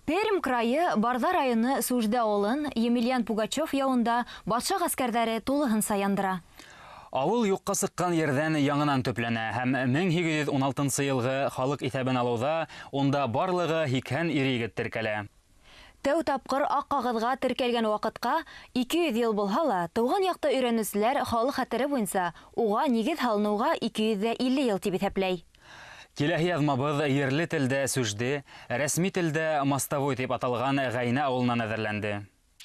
Пермь крайы Барҙа районы Суждә ауылын Емельян Пугачев яуында батша ғәскәрҙәре тулыһынса яндыра. Ауыл юҡҡа сыҡҡан ерҙән яңынан төпләнә һәм 1816 йылғы халыҡ иҫәбен алыуҙа унда барлығы 80 ир-егет теркәлә. Тәү тапҡыр аҡ ҡағыҙға теркәлгән ваҡытҡа 200 йыл булһа ла, тыуған яҡты өйрәнеүселәр халыҡ хәтере буйынса уға нигеҙ һалыныуға 250 йыл тип иҫәпләй. Киләһе яҙмабыҙ ерле телдә Сүжде, рәсми телдә Мостовой тип аталған Ғәйнә ауылынан әҙерләнде.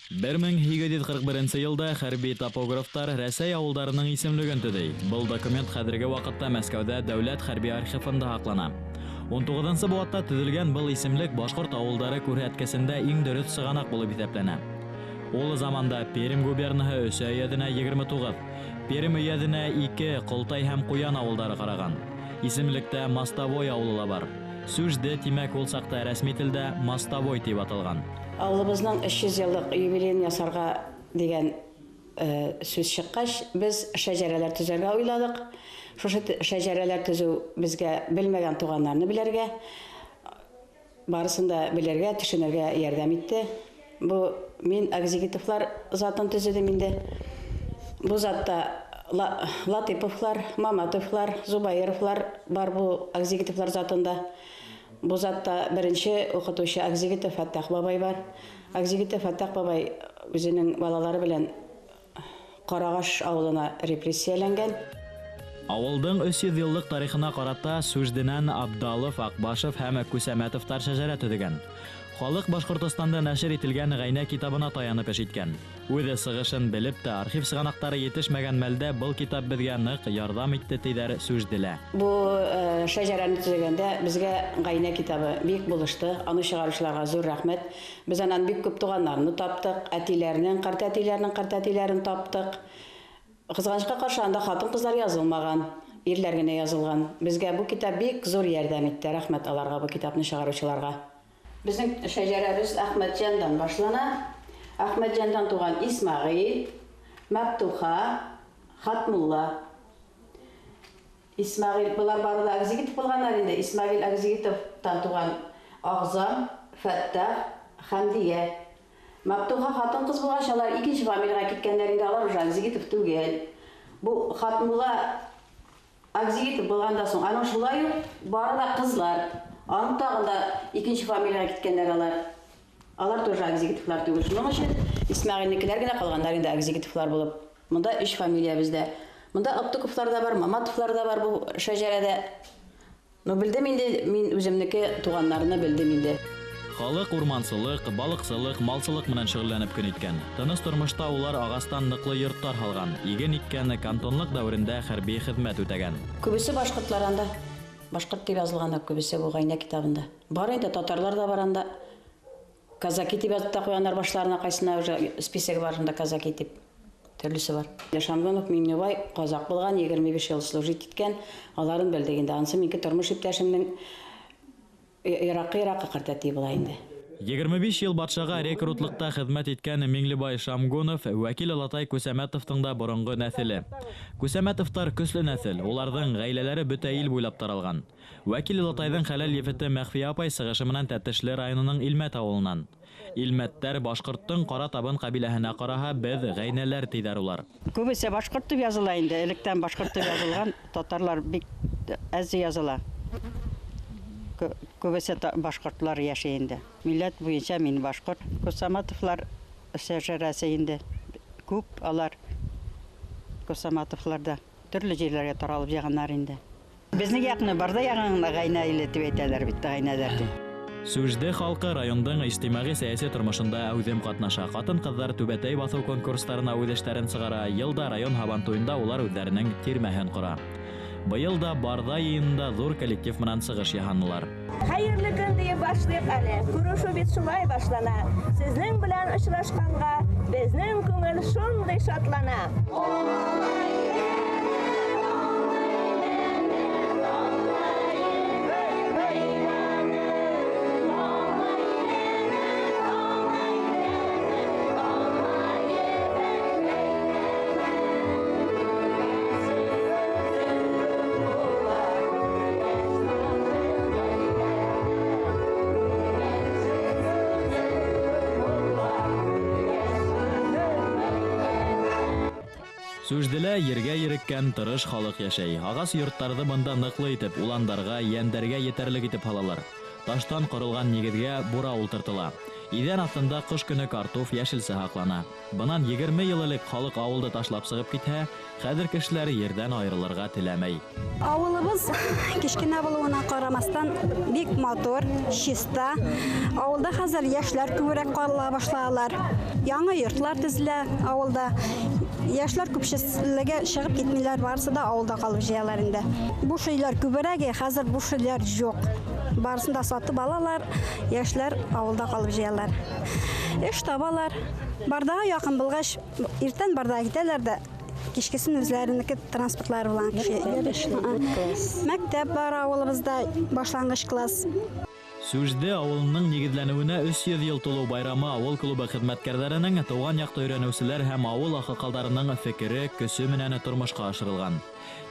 1841 йылда хәрби топографтар Рәсәй ауылдарының исемлеген төҙөй. Был документ хәҙерге ваҡытта Мәскәүҙә Дәүләт хәрби архивында һаҡлана. 19 быуатта төҙөлгән был исемлек башҡорт ауылдары күрһәткесендә иң дөрөҫ сығанаҡ булып иҫәпләнә. Ул заманда Пермь губернаһы Өсә өйәҙенә 29, Пермь өйәҙенә 2, Ҡолтай һәм Ҡуян ауылдары ҡараған. Исемлектә Мостовой ауылы ла бар. Сүжде, тимәк, ул саҡта рәсми телдә Мостовой тип аталған. Ауылыбыҙҙың 300 йыллыҡ юбилейын ясарға тигән сүҙ сыҡҡас, беҙ шәжәрәләр төҙөргә уйланыҡ. Шушы шәжәрәләр төҙөү беҙгә белмәгән туғандарны белергә, барысын да белергә, төшөнөргә ярҙам итте. Бу мин Акзигитовлар затын төҙөҙөм инде. Бу затта Латыповлар, Маматовлар, Зубаировлар бар бу Акзигитовлар затында. Бу затта беренсе уҡытыусы Акзигитов Фәттах бабай бар. Акзигитов Фәттах бабай үҙенең балалары белән Ҡарағаш ауылына репрессияләнгән. Ауылдың 300 йыллыҡ тарихына ҡарата Сүжденән Абдалов, Аҡбашев һәм Күсәмәтовтар шәжәрә төҙөгән. Халыҡ Башҡортостанда нәшер ителгән Ғәйнә китабына таянып эш иткән. Үҙе сығышын белеп тә архив сығанаҡтары етешмәгән мәлдә был китап беҙгә ныҡ ярҙам итте, тиҙәр Сүжделә. Бу шәжәрәне төҙөгәндә беҙгә Ғәйнә китабы бик булышты. Аны сығарыусыларға ҙур рәхмәт. Беҙ анан бик күп туғандарны таптыҡ, әтиләренең, ҡартәтиләренең ҡартәтиләрен таптыҡ. Ҡыҙғанысҡа ҡаршы анда ҡатын-ҡыҙҙар яҙылмаған, ирләр генә яҙылған. Беҙгә бу китап бик ҙур ярҙам итте. Рәхмәт аларға, бу китапны сығарыусыларға. Беҙҙең шәжәрәбеҙ Әхмәтйәндан башлана. Әхмәтйәндан туған Исмәғил, Мәптуха, Хатмулла. Исмәғил, былар бары ла Акзигитов булғандар инде. Исмәғил Акзигитовтан туған Ағзам, Фәттах, Хәмдиә. Мәптуха ҡатын-ҡыҙ булғас, алар икенсе фамилияға киткәндәр инде, алар уже Акзигитов түгел. Бу Хатмулла Акзигитов булғандан һуң, аның шулай уҡ бары ла ҡыҙлар. Аның тағын да икенсе фамилияға киткәндәр алар. Алар тоже Акзигитовлар түгел. Шуның өсөн Исмәғилнекеләр генә ҡалғандар инде Акзигитовлар булып. Мында 3 фамилия беҙҙә. Мында Аптыковлар да бар, Маматовлар да бар бу шәжәрәдә. Ну, белдем инде, мин үҙемнеке туғандарны белдем инде. Халыҡ урмансылыҡ, балыҡсылыҡ, малсылыҡ менән шөғөлләнеп көн иткән. Тыныс тормошта улар ағастан ныҡлы йорттар һалған, иген иккән, кантонлыҡ дәүерендә хәрби хеҙмәт үтәгән. Күбесе башҡортлар анда. Башҡорт тип яҙылғандар күбесе бу Ғәйнә китабында. Бар инде татарлар да бар анда. Казаки тип яҙып та ҡуйғандар башларына, ҡайсына уже списогы бар шунда казаки тип. Төрлөсө бар. Шамгунов Миңнебай ҡазаҡ булған, 25 йыл служить иткән. Аларын белдек инде. Ансы минеке тормош иптәшемдең Ираҡы ҡартәтей була инде. 25 йыл батшаға рекрутлыҡта хеҙмәт иткән Миңлебай Шамгунов вәкил олатай Күсәмәтовтың да боронғо нәҫеле. Күсәмәтовтар көслө нәҫел, уларҙың ғаиләләре бөтә ил буйлап таралған. Вәкил олатайҙың хәләл ефете Мәхфиә апай сығышы менән Тәтешле районының Илмәт ауылынан. Илмәттәр башҡорттоң Ҡара Табын ҡәбиләһенә ҡараһа, беҙ ғәйнәләр тиҙәр улар. Күбесе башҡорт тип яҙыла инде, электән башҡорт тип яҙылған, татарлар бик әҙ яҙыла. Күбесе башҡортлар йәшәй инде. Милләт буйынса мин башҡорт. Косаматовлар шәжәрәсе инде. Күп алар Косаматовлар да төрлө ерләргә таралып яғаннар инде. Безнең яҡны барҙа яғыңда ғәйнә иле тип әйтәләр бит, ғәйнәләр тип. Сүжде халҡы райондың ижтимағи-сәйәси тормошонда әүҙем ҡатнаша. Ҡатын-ҡыҙҙар түбәтәй баҫыу конкурстарына үҙ эштәрен сығара. Йылда район һабантуйында улар үҙҙәренең тирмәһен ҡора. Быйыл да Барҙа йыйынында ҙур коллектив менән сығыш яһанылар. Хәйерле көн тиеп башлайыҡ әле. Күрешеү бит шулай башлана. Сезнең белән осрашҡанға беҙҙең күңел шундай шатлана. Сүжделә ергә ереккән тырыш халыҡ йәшәй. Ағас йорттарҙы бында ныҡлы итеп, уландарға, йәндәргә етәрлек итеп һалалар. Таштан ҡоролған нигеҙгә бура ултыртыла. Иҙән аҫтында ҡыш көнө картоф, йәшелсә һаҡлана. Бынан 20 йыл элек халыҡ ауылды ташлап сығып китһә, хәҙер кешеләр ерҙән айырылырға теләмәй. Ауылыбыҙ кескенә булыуына ҡарамаҫтан бик матур, чиста. Ауылда хәҙер йәшләр күберәк ҡала башлалар. Яңы йортлар төҙөлә ауылда. Йәшләр күпселеге сығып китмәйләр, барысы да ауылда ҡалып йыялар инде. Буш өйләр күберәк, хәҙер буш өйләр юҡ. Барысын да сатып алалар, йәшләр ауылда ҡалып йыялар. Эш табалар. Барҙаға яҡын булғас, иртән барҙаға китәләр ҙә, кискесен үҙҙәренеке транспортлары менән кеше. Мәктәп бар ауылыбыҙҙа, башланғыс класс. Сүжде ауылының нигеҙләнеүенә 300 йыл тулыу байрамы ауыл клубы хеҙмәткәрҙәренең, тыуған яҡты өйрәнеүселәр һәм ауыл аҡһаҡалдарының фекере, көсө менән тормошҡа ашырылған.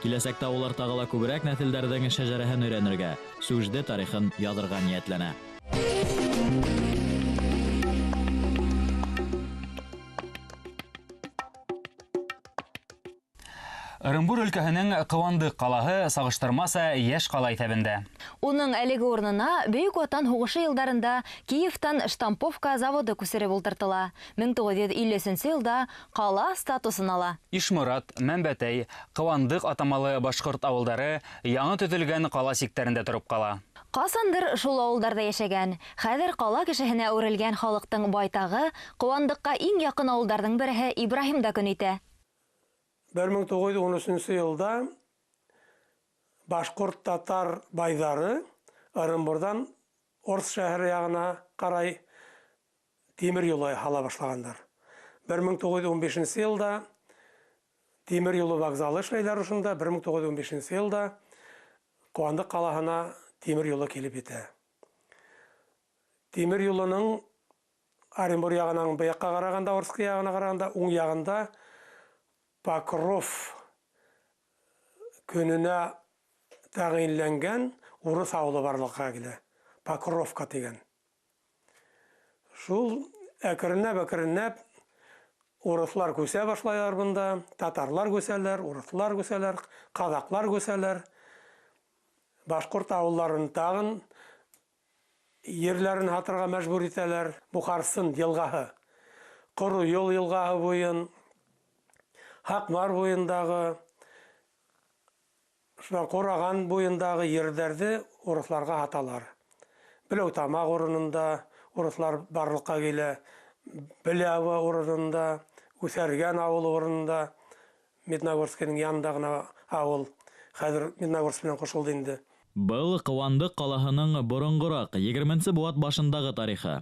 Киләсәктә улар тағы ла күберәк нәҫелдәрҙең шәжәрәһен өйрәнергә, Сүжде тарихын яҙырға ниәтләнә. Ырымбур өлкәһенең Ҡыуандыҡ ҡалаһы сағыштырмаса йәш ҡала иҫәбендә. Уның әлеге урынына Бөйөк Ватан һуғышы йылдарында Киевтан штамповка заводы күсереп ултыртыла. 1953 йылда ҡала статусын ала. Ишморат, Мәмбәтәй, Ҡыуандыҡ атамалы башҡорт ауылдары яңы төҙөлгән ҡала сиктәрендә тороп ҡала. Ҡасандыр шул ауылдарҙа йәшәгән, хәҙер ҡала кешеһенә әүерелгән халыҡтың байтағы Ҡыуандыҡҡа иң яҡын ауылдарҙың береһе Ибраһимда көн итә. 1913 йылда башҡорт татар байҙары Ырымбурҙан Орск шәһәре яғына ҡарай тимер юлы һала башлағандар. 1915 йылда тимер юлы вокзалы эшләйләр ошонда. 1915 йылда Ҡыуандыҡ ҡалаһына тимер юлы килеп етә. Тимер юлының Оренбур яғынан был яҡҡа ҡарағанда, Орск яғына ҡарағанда уң яғында Покров көнөнә тәғәйенләнгән урыҫ ауылы барлыҡҡа килә. Покровка тигән. Шул әкренләп урыҫлар күсә башлайлар бында, татарлар күсәләр, урыҫлар күсәләр, ҡаҙаҡлар күсәләр. Башҡорт ауылдарын тағын ерләрен һатырға мәжбүр итәләр. Бухарсын йылғаһы, Ҡоро юл йылғаһы буйын, Һаҡмар буйындағы, шунан Ҡураған буйындағы ерҙәрҙе урыҫларға һаталар. Беләү тамаҡ урынында урыҫлар барлыҡҡа килә, Белява урынында, Үҫәргән ауылы урынында, Медногорскиның янында ғына ауыл, хәҙер Медногорск менән ҡушылды инде. Был Ҡыуандыҡ ҡалаһының боронғораҡ 20-нсе быуат башындағы тарихы.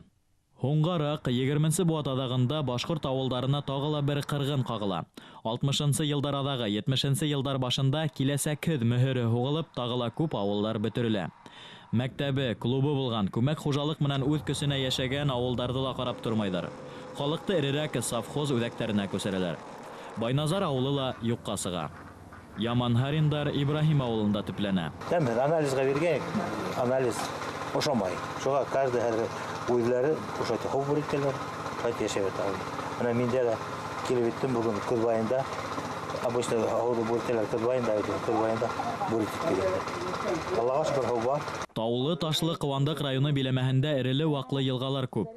Һуңғараҡ 20-нсе быуат аҙағында башҡорт ауылдарына тағы ла бер ҡырғын ҡағыла. 60-нсы йылдар аҙағы, 70-нсе йылдар башында киләсәкһеҙ мөһөрө һуғылып, тағы ла күп ауылдар бөтөрөлә. Мәктәбе, клубы булған, күмәк хужалыҡ менән үҙ көсөнә йәшәгән ауылдарҙы ла ҡарап тормайҙар. Халыҡты эрерәк совхоз үҙәктәренә күсерәләр. Байназар ауылы ла юҡҡа сыға. Яманһариндар Ибраһим ауылында төпләнә. Беҙ анализға биргәйнек, анализ ошамай. Шуға каждый һәр үҙләре ошайтып һыу бүлектеләр, шулай йәшәп ята. Бына мин дә килеп еттем бөгөн көҙ байында. Обычно һыуҙы бүлектеләр көҙ байында, көҙ байында бүлектеп килгәндәр. Аллаға шөкөр, һыу бар. Таулы ташлы Ҡыуандыҡ районы биләмәһендә эреле-ваҡлы йылғалар күп.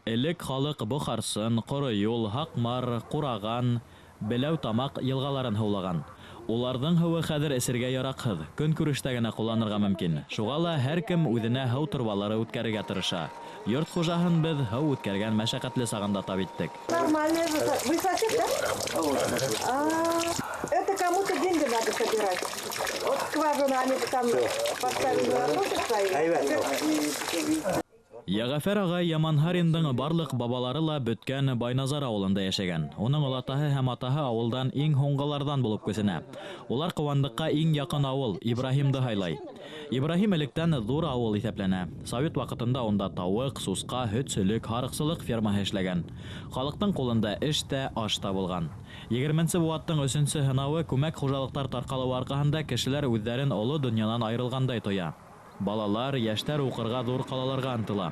Элек халыҡ Бохарсын, Ҡоро юл, Һаҡмар, Ҡураған, Беләү тамаҡ йылғаларын һыулаған. Уларҙың һыуы хәҙер эсергә яраҡһыҙ, көнкүрештә генә ҡулланырға мөмкин. Шуға ла һәр кем үҙенә һыу торбалары үткәрергә тырыша. Йорт хужаһын беҙ һыу үткәргән мәшәҡәтле сағында тап иттек. Нормально, вы сосед, да? Это кому-то деньги надо собирать. Вот скважину они там поставили насосы свои. Йәғәфәр ағай Яманһариндың барлыҡ бабалары ла бөткән Байназар ауылында йәшәгән. Уның олатаһы һәм атаһы ауылдан иң һуңғыларҙан булып күсенә. Улар Ҡыуандыҡҡа иң яҡын ауыл Ибраһимды һайлай. Ибраһим электән ҙур ауыл иҫәпләнә. Совет ваҡытында унда тауыҡ, сусҡа, һөтсөлөк, һарыҡсылыҡ фермаһы эшләгән. Халыҡтың ҡулында эш тә, аш та булған. 20-нсе быуаттың 3-нсе һынауы күмәк хужалыҡтар тарҡалыуы арҡаһында кешеләр үҙҙәрен оло донъянан айырылғандай тоя. Балалар, йәштәр уҡырға ҙур ҡалаларға ынтыла.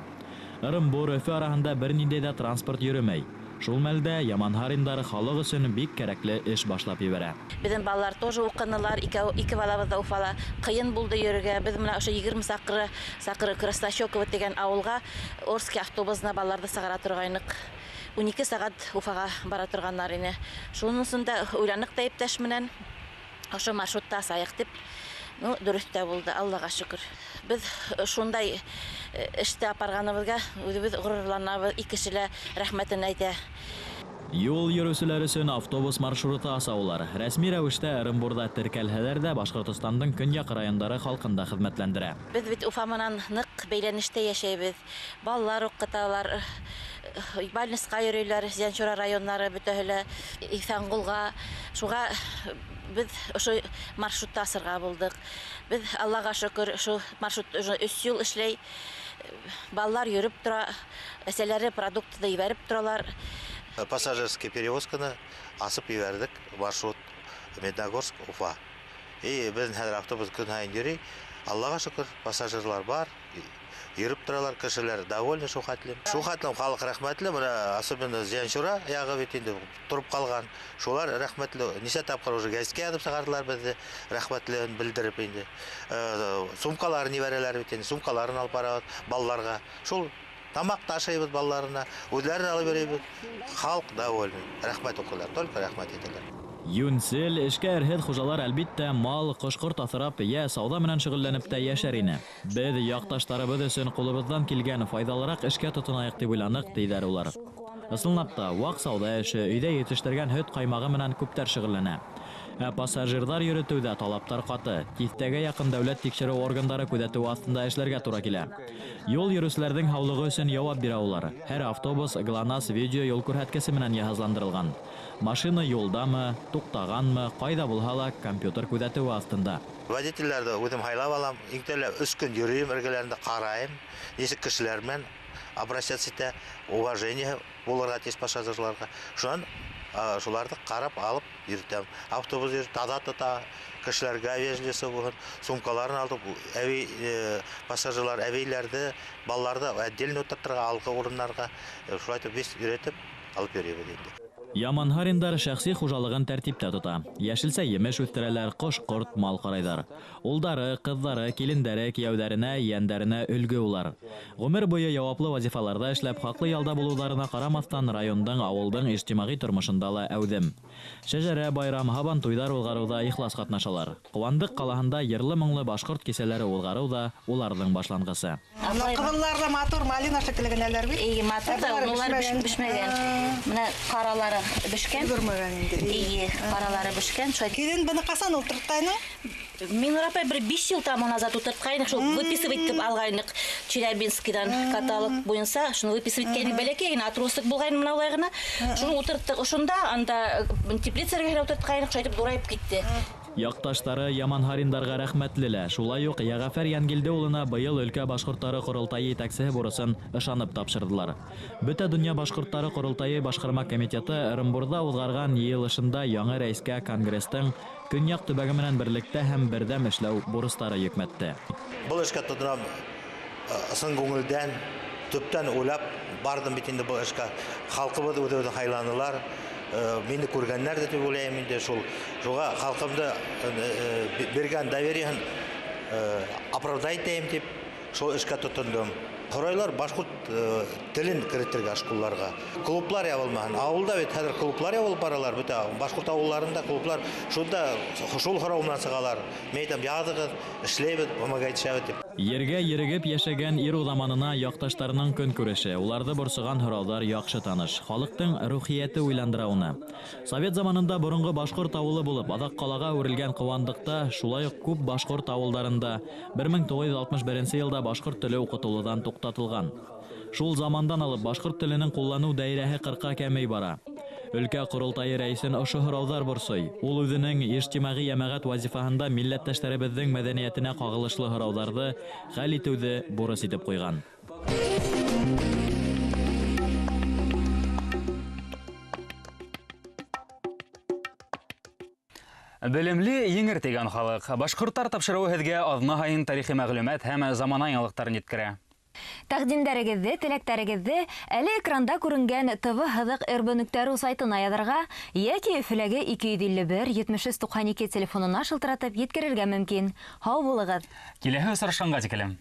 Ырымбур, Өфө араһында бер ниндәй ҙә транспорт йөрөмәй. Шул мәлдә Яманһариндар халыҡ өсөн бик кәрәкле эш башлап ебәрә. Беҙҙең балалар тоже уҡынылар, ике балабыҙ ҙа Уфала. Ҡыйын булды йөрөргә. Беҙ менә ошо 20 саҡры Краснощеково тигән ауылға Орский автобусына балаларҙы сығара торғайныҡ. 12 сәғәт Уфаға бара торғандар ине. Шуның өсөн дә уйланыҡ та иптәш менән ошо маршрутта асайыҡ тип. Ну, дөрөҫ тә булды, Аллаға шөкөр. Беҙ шундай эштә апарғаныбыҙға үҙебеҙ ғорурланабыҙ, ике кеше лә рәхмәтен әйтә. Юл йөрөүселәр өсөн автобус маршруты аса улар. Рәсми рәүештә Ырымбурҙа теркәлһәләр ҙә Башҡортостандың көньяҡ райондары халҡын да хеҙмәтләндерә. Беҙ бит Уфа менән ныҡ бәйләнештә йәшәйбеҙ. Балалар уҡыталар, больницҡа йөрөйләр, Зианчура районнары бөтәһе лә, Иҫәнғолға. Шуға беҙ ошо маршрутты асырға булдыҡ. Беҙ Аллаға шөкөр, ошо маршрут уже 3 йыл эшләй. Балалар йөрөп тора, әсәләре продуктты ебәреп торалар. Пассажирский перевозканы асып ебәрҙек, маршрут Медногорск, Уфа. И беҙҙең хәҙер автобус көн һайын йөрөй. Аллаға шөкөр, пассажирлар бар, йөрөп торалар, кешеләр довольны шул хәтлем. Шул хәтлем халыҡ рәхмәтле, бына особенно Зианчура яғы бит инде тороп ҡалған. Шулар рәхмәтле, нисә тапҡыр уже гәзиткә яҙып сығарҙылар беҙҙе, рәхмәтлеген белдереп инде. Сумкаларын ебәрәләр бит инде, сумкаларын алып барабыҙ балаларға. Шул тамаҡ ташыйбыҙ балаларына, үҙҙәрен алып йөрөйбөҙ. Халыҡ довольны, рәхмәт уҡыйлар, только рәхмәт итәләр. Йүнсел, эшкә әрһеҙ хужалар әлбиттә мал, ҡош-ҡорт аҫырап, йә сауҙа менән шөғөлләнеп тә йәшәр ине. Беҙ яҡташтарыбыҙ өсөн ҡулыбыҙҙан килгән файҙалыраҡ эшкә тотонайыҡ тип уйланыҡ, тейҙәр улар. Ысынлап та, ваҡ сауҙа эше, өйҙә етештергән һөт ҡаймағы менән күптәр шөғөлләнә. Ә пассажирҙар йөрөтөүҙә талаптар ҡаты. Тиҫтәгә яҡын дәүләт тикшереү органдары күҙәтеүе аҫтында эшләргә тура килә. Юл йөрөүселәрҙең һаулығы өсөн яуап бирә улар. Һәр автобус ГЛОНАСС видео юл күрһәткесе менән йыһазландырылған. Машина юлдамы, туҡтағанмы, ҡайҙа булһа ла компьютер күҙәтеүе аҫтында. Водителдәрҙе үҙем һайлап алам, иң тәүлә 3 көн йөрөйөм, эргәләрендә ҡарайым, нисек кешеләр менән обращаться итә, уважение булырға тейеш пассажирларға. Шунан шуларҙы ҡарап алып йөрөтәм. Автобус йөрөт, таҙа тота, кешеләргә вежливый булһын, сумкаларын алып, пассажирлар әбейҙәрҙе, балаларҙы отдельно ултыртырға, алғы урындарға, шулай итеп беҙ өйрәтеп алып йөрөйбөҙ инде. Яманһариндар шәхси хужалығын тәртиптә тота. Йәшелсә емеш үҫтерәләр, ҡош-ҡорт, мал ҡарайҙар. Улдары, ҡыҙҙары, килендәре, кейәүҙәренә, ейәндәренә өлгө улар. Ғүмер буйы яуаплы вазифаларҙа эшләп, хаҡлы ялда булыуҙарына ҡарамаҫтан, райондың, ауылдың ижтимағи тормошонда ла әүҙем. Шәжәрә, байрам, һабан туйҙар уҙғарыуҙа ихлас ҡатнашалар. Ҡыуандыҡ ҡалаһында йырлы-моңло башҡорт кисәләре уҙғарыу ҙа уларҙың башланғысы. Ҡыҙыллар ҙа матур, малина шикелле генәләр бит. Эйе, матур ҙа, улар бешмәгән. Бына ҡаралары бешкән. Өлгөрмәгән инде. Эйе, ҡаралары бешкән. Килен быны ҡасан ултыртҡайның? Минур апай бер 5 йыл тому назад ултыртҡайныҡ, шул выписывать итеп алғайныҡ Челябинскийҙан каталог буйынса, шуны выписывать иткәйнек, бәләкәй генә отросток булғайны мына улай ғына. Шуны ултырттыҡ ошонда, анда теплица эргәһенә ултыртҡайныҡ, шулай итеп ҙурайып китте. Яҡташтары Яманһариндарға рәхмәтле лә. Шулай уҡ Йәғәфәр Йәнгилде улына быйыл өлкә башҡорттары ҡоролтайы етәксеһе бурысын ышанып тапшырҙылар. Бөтә донъя башҡорттары ҡоролтайы башҡарма комитеты Ырымбурҙа уҙғарған йыйылышында яңы рәйескә конгресстың көньяҡ төбәге менән берлектә һәм берҙәм эшләү бурыстары йөкмәтте. Был эшкә тотонам ысын күңелдән, төптән уйлап барҙым бит инде был эшкә. Халҡыбыҙ үҙебеҙҙе һайланылар. Мине күргәннәр тип уйлайым инде шул. Шуға халҡымды биргән довериеһын оправдать итәйем тип шул эшкә тотондом. Һорайлар башҡорт телен керетергә школларға. Клублар ябылмаһын. Ауылда бит хәҙер клублар ябылып баралар, бөтә башҡорт ауылларында клублар шунда шул һорау менән сығалар. Мин әйтәм, яҙығыҙ, эшләйбеҙ, помогать итәбеҙ тип. Ергә ерегеп йәшәгән ир уҙаманына яҡташтарының көнкүреше, уларҙы борсоған һорауҙар яҡшы таныш. Халыҡтың рухиәте уйландыра уны. Совет заманында боронғо башҡорт ауылы булып, аҙаҡ ҡалаға әүерелгән Ҡыуандыҡта, шулай уҡ күп башҡорт ауылдарында 1961 йылда башҡорт теле уҡытылыуҙан туҡтатылған. Шул замандан алып башҡорт теленең ҡулланыу даирәһе 40-ҡа кәмей бара. Өлкә ҡоролтайы рәйесен ошо һорауҙар борсой. Ул үҙенең ижтимағи йәмәғәт вазифаһында милләттәштәребеҙҙең мәҙәниәтенә ҡағылышлы һорауҙарҙы хәл итеүҙе бурыс итеп ҡуйған. Белемле еңер тигән халыҡ. Башҡорттар тапшырыуы һеҙгә аҙна һайын тарихи мәғлүмәт һәм замана яңылыҡтарын еткерә. Тәҡдимдәрегеҙҙе, теләктәрегеҙҙе әле экранда күренгән tv-rb.ru сайтына яҙырға йәки Өфөләге 251 73 92 телефонына шылтыратып еткерергә мөмкин. Һау булығыҙ! Киләһе осрашҡанға тиклем!